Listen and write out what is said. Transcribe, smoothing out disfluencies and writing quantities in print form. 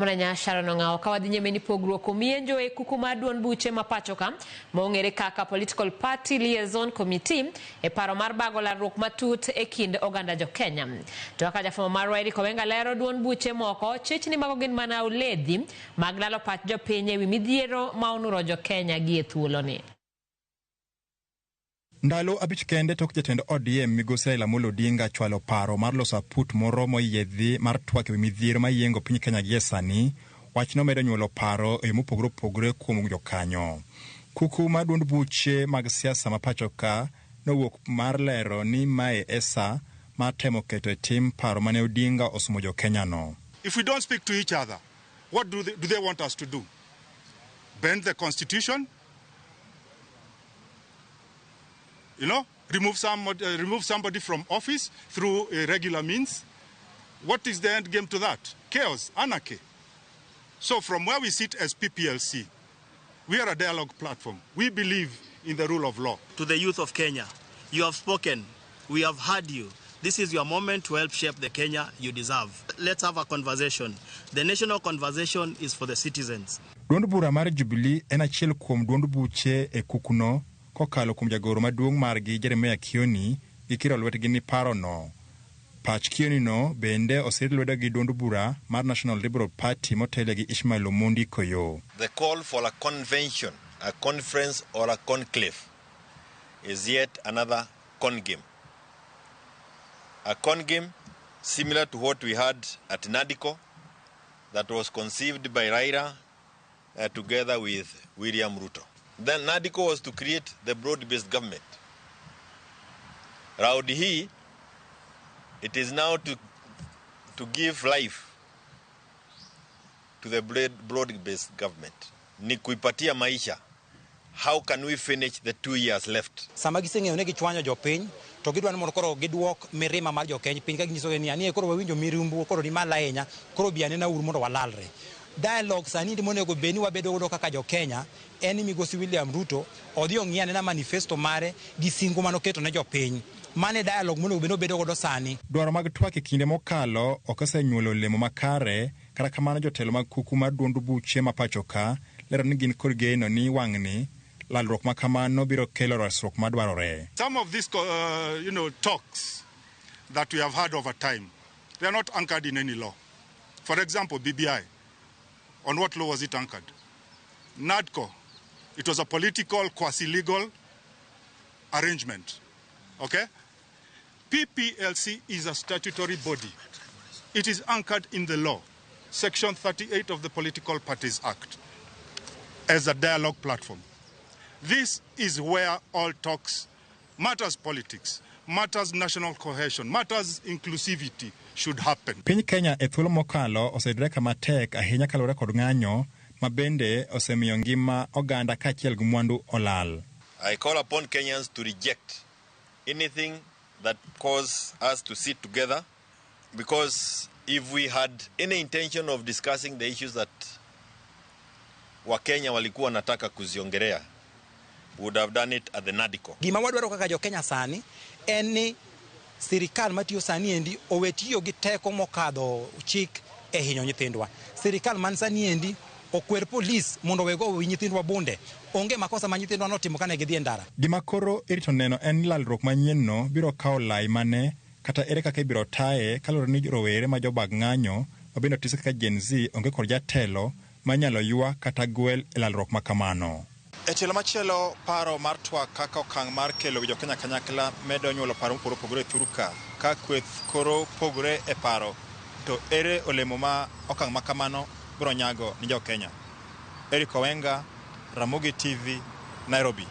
Mranya Sharon Ong'awo ka wadhi nyime ni pogruok omienjo e kuku mar duond buche ma pachoka ma ong'ere kaka Political Party Liaison Committee e paro mar bago lalruok matut e kind oganda jo Kenya. To kaka jafwambo marwa Eric Owenga lero, duond buche moko chich ni mago gin mana oledhi mag lalo pach jopiny ewi midhiero ma onuro jo Kenya gi e thuoloni. Ndalo 5 kende tok jatend ODM migosi Raila Amolo Odinga chwalo paro mar loso aput moro moyiedhi mar twak ewi midhiero mayiengo piny Kenya gie sani, wachno medo nyuolo paro e yo mopogore opogore kuom jokanyo. Kuku mar duond buche mag siasa ma pacho ka nowuok mar lero ni mae e saa mar temo keto e tim paro mane Odinga osumo jo Kenya no. If we don't speak to each other, what do they want us to do? Bend the constitution? Remove somebody from office through irregular means. What is the end game to that? Chaos, anarchy. So from where we sit as PPLC, we are a dialogue platform. We believe in the rule of law. To the youth of Kenya, you have spoken, we have heard you. This is your moment to help shape the Kenya you deserve. Let's have a conversation. The national conversation is for the citizens. Duond bura mar Jubilee en achiel kuom duond buche e kukuno kokalo kuom jagoro maduong' margi Jeremiah Kioni gikiro lwetgi ni parono. Pach Kioni no bende osir lwedo gi duond bura mar National Liberal Party motelo gi Ishmael Omondi Koyo. The call for a convention, a conference or a conclave is yet another con game. A con game similar to what we had at NADCO that was conceived by Raila together with William Ruto. Then NADCO was to create the broad-based government. Round hii, it is now to give life to the broad-based government. Ni kuipatia maisha. How can we finish the 2 years left? Sama giseng'eyo ni gichwanyo jopiny, to gidwa ni mondo koro giduok mirima mar jokeny piny ka ginyisogi ni anie koro wawinjo mirimbu koro ni malo ahinya, koro bi anena uru mondo walalre. Dialogue sani ndi monego bed ni wabedo godo kaka jo-Kenya en ni migosi William Ruto odhi ong'i anena manifesto mare gi singo manoketo ne jopiny. Mano e dialogue monego bed ni obedo godo sani. Dwaro mag twak e kinde mokalo ok osenyuolo olemo makare, kata kamano jotelo mag kuku mar duond buche ma pacho ka lero ni gin kod geno ni wang'ni lalruok ma kamano biro kelo resruok madwarore. Some of these talks that we have had over time, they are not anchored in any law. For example, BBI, on what law was it anchored? NADCO, it was a political, quasi-legal arrangement. Okay? PPLC is a statutory body. It is anchored in the law, Section 38 of the Political Parties Act, as a dialogue platform. This is where all talks, matters politics, matters national cohesion, matters inclusivity should happen. Piny Kenya e thuolo mokalo oseyudore kama tek ahinya kaluwore kod ng'anyo ma bende osemiyo ngima oganda kaachiel gi mwandu olal. I call upon Kenyans to reject anything that causes us to sit together, because if we had any intention of discussing the issues that Wakenya walikuwa wanataka kuziongelea, we would have done it at the NADCO. Gima wadwaro kaka jo Kenya sani en ni sirikal matiyo sani endi owe tiyo gi teko mokadho chik e hinyo nyithindwa. Sirikal man sani endi okwer polis mondo owe go nyithindwa bunde. Onge makosa ma nyithindwa notimo kane gidhi e ndara. Gima koro irito neno en ni lalruok manyienno biro kawo lai mane kata ere kaka ibiro taye kaluwore ni rowere ma jobag ng'anyo ma bende otis kaka Gen Z onge kod jatelo manyalo ywa kata gwel e lalruok ma kamano. E tielo machielo, paro mar twak kaka okang' mar kelo jo Kenya kanyakla medo nyuolo paro mopogore opogore e thur ka, ka kweth koro pogore e paro, to ere olemo ma okang' ma kamano biro nyago ni jo Kenya? Eric Owenga, Ramogi TV, Nairobi.